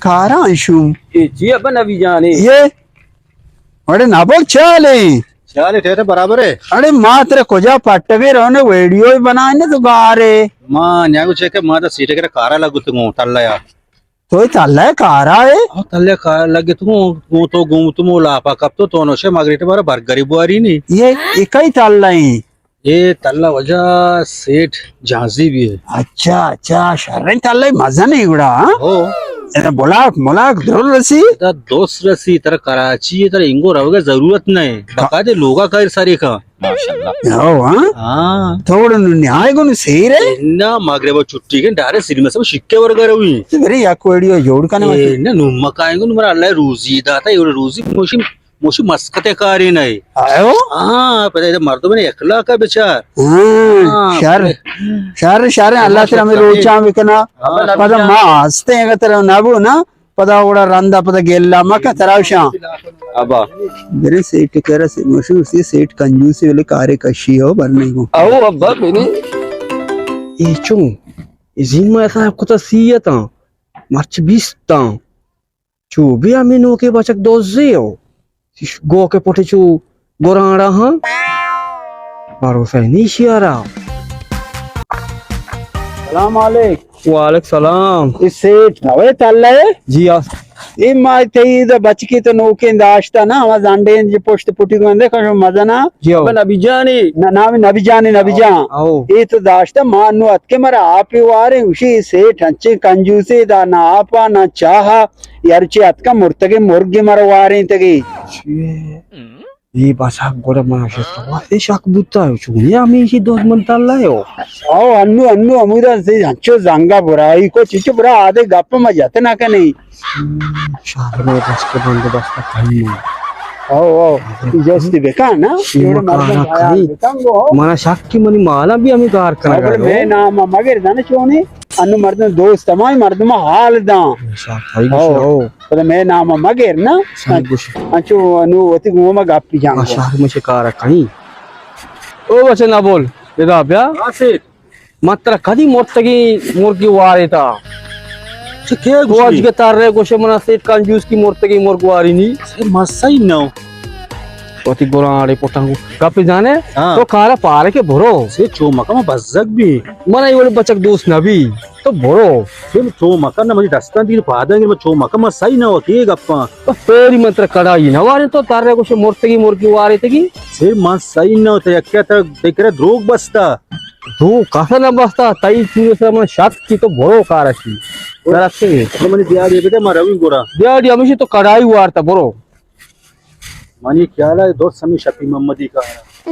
کارا انشو۔ اے چی ابا نبی جان اے؟ اے؟ اڑے نبو چالے۔ چالے ٹھیک ہے، برابر ہے۔ اڑے ما ترے کجا پٹگے رونے ویڈیو بنائے نا تو گارے۔ ما نیاگو چیک ہے، ما دا سیٹے کرا کارا لگو تو گوں تلا یا۔ تو اے تلہ کارا اے؟ ہاں، تلہ کارا لگے تو، گوں تو، گوں تو مو لاپا کپ تو، تو نوشے مگریٹ بارا برگری بواری نی۔ اے، اے کئی تلہ ایں؟ اے تلہ وجہ سیٹھ جہازی بھی ہے۔ اچھا، اچھا، شریں تلہ مزن اے گڑا، ہاں؟ ہو۔ اے بلاک، ملاک در رسی؟ ادا دوست رسی، ترا کراچی ہے، ترا انگو روگے ضرورت نہیں۔ بقا دے لوگا کار ساری کا۔ ماشاءاللہ۔ ہو، ہاں؟ ہاں۔ تو گڑا نو نیائے گو نو سیر ہے؟ نہ، مغرب چھٹی کے ڈارے سری مسا شکے ورگا روی۔ تو میرے یک ویڈیو جوڑ کنے اے، ماشاءاللہ۔ نہ، نو مکائیں گو، نو مرا اللہ روزی داتا، اے روزی موشی، موشی مسکتے کاری نہیں۔ آیو؟ ہاں، پتہ ہے مردم نے اخلاق ہے بیچار۔ ہاں، ہاں، شر، پتہ ہے۔ شر، شر، اللہ تیرا ہمیں روچاں بکنا۔ ہاں، پتہ ما ہستے ہیں کہ تیرا نبو نا۔ پدا اوڑا رندا پدا گیلا مکن تراوشاں۔ ابا۔ برے سیٹ کرا سے مشہور سی سیٹ کنجوسی ولی کارے کشی ہو بر نہیں گو۔ او ابا بنی۔ اے چون؟ اے زیما حساب کتا سیتاں۔ مرچ بیستاں۔ چو بیا مینو کے بچک دوزے ہو۔ گو کے پٹے چو گورانڑا ہاں۔ بھروسہ نہیں شیارا۔ سلام علیک۔ وعلیک سلام۔ اے سیٹھ نوے تلہ ہے؟ جی ہاں۔ اے ما تئی دا بچکی تو نوکیں داشتا نا، ہما زنڈیں جی پشت پٹی گوندے کشو مزنا۔ جی ہاں۔ نبی جانی۔ نا، نام نبی جانی، نبی جان۔ ہاں۔ اے تو داشتا ما نو اتکے مرا آپی واریں، گوشی سیٹھ انچیں کنجوسے دا نہ آپا نہ چاہا۔ یار چے اتکا مرتگے مرگے مرا وارینتگے۔ چیے؟ اے بس حق گڑا منا شت۔ اے شک بوتا ہے، چونی ہمیشی دوست من تلا ہے او۔ او انو، انو ہمودا سے انچو زنگا برائی کو چچو برا آدے گپ ما جت نہ کنے۔ شاہ میں بس کے بندوبست کنی۔ او، او، جستی بکن نا؟ شیما جوڑ مردم کارا خیال کئی۔ بکن گو۔ منا شک کی منی مالا بھی ہمیں کار کنگا۔ میں نام مگر دانے چونے؟ انو مردم دوست ہمائی مردم حال داں۔ شاہ بھائی او۔ گوشے او۔ پدا مئے نام ءَ مہ گر نا۔ سمجھ گوش۔ انچو انو وتی گوما گپی جان۔ آ شہر مچے کارا کہیں۔ او بچے نہ بول، ادا بیا۔ ہاں سیٹھ۔ من ترا کدی مرتگی مرگی وارے تا۔ چہ کئے تو گوشی؟ اج کے تر رہے گوشے منا سیٹھ کنجوس کی مرتگی مرگ واری نی۔ سیٹھ مسئی نو۔ وتی گورانڑے پٹاں گو۔ گپی جانے؟ ہاں۔ تو کارا پارے کے برو۔ سیٹھ چو مکا ما بزگ بھی۔ منا یہ وڑی بچک دوست نہ بھی۔ تو برو۔ سیٹھ چو مکن نہ، منی دستاں دیر پاداں گیر، من چو مکن، من سہی نہ وتی اے گپاں۔ تو پیری من ترا کڑائی نہ واریں، تو ترے گوشے مرتگی مرگی وارے تگی۔ سیٹھ من سہی نہ وتی، یکے ترا تئی کرا دروگ بستا۔ تو کسا نہ بستا، تئی چیز سے من شک کی تو برو کارشی۔ ترا سے۔ تو منی دیاری بدے، من روی گورا۔ دیاری ہمیشی تو کڑائی وارتا، برو۔ منی خیال ہے درست ہمیں شفیع محمدی کارا۔